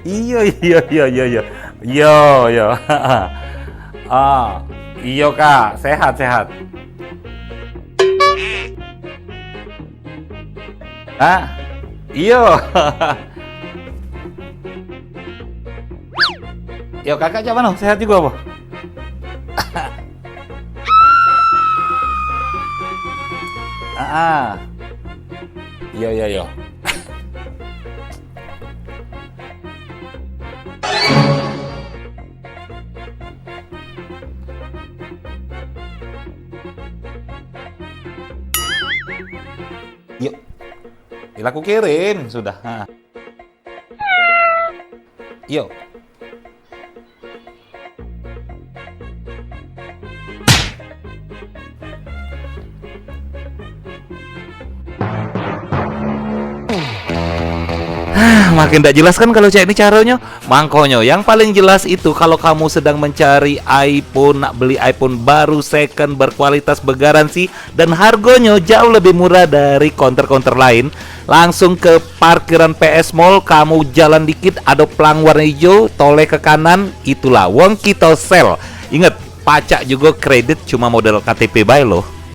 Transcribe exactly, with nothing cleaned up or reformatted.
Iyo, iyo, iyo, iyo, iyo. Iyo, iyo. Ah, iyo, Kak. Sehat, sehat. Hah? Iyo. Yo, Kakak cak mano? Sehat jugo apo? Ah, ah. Iyo, iyo, iyo. Yuk. Bila aku kirim sudah. Ha. Yuk. Hah, makin dak jelas kan kalau cak ini caronyo. Mangkonyo, yang paling jelas itu kalau kamu sedang mencari iPhone, nak beli iPhone baru, second, berkualitas, bergaransi, dan hargonyo jauh lebih murah dari counter-counter lain, langsung ke parkiran P S Mall, kamu jalan dikit, ado pelang warna ijo, toleh ke kanan, itulah Wong Kito Sale. Inget, pacak jugo kredit, cuma modal K T P bae loh.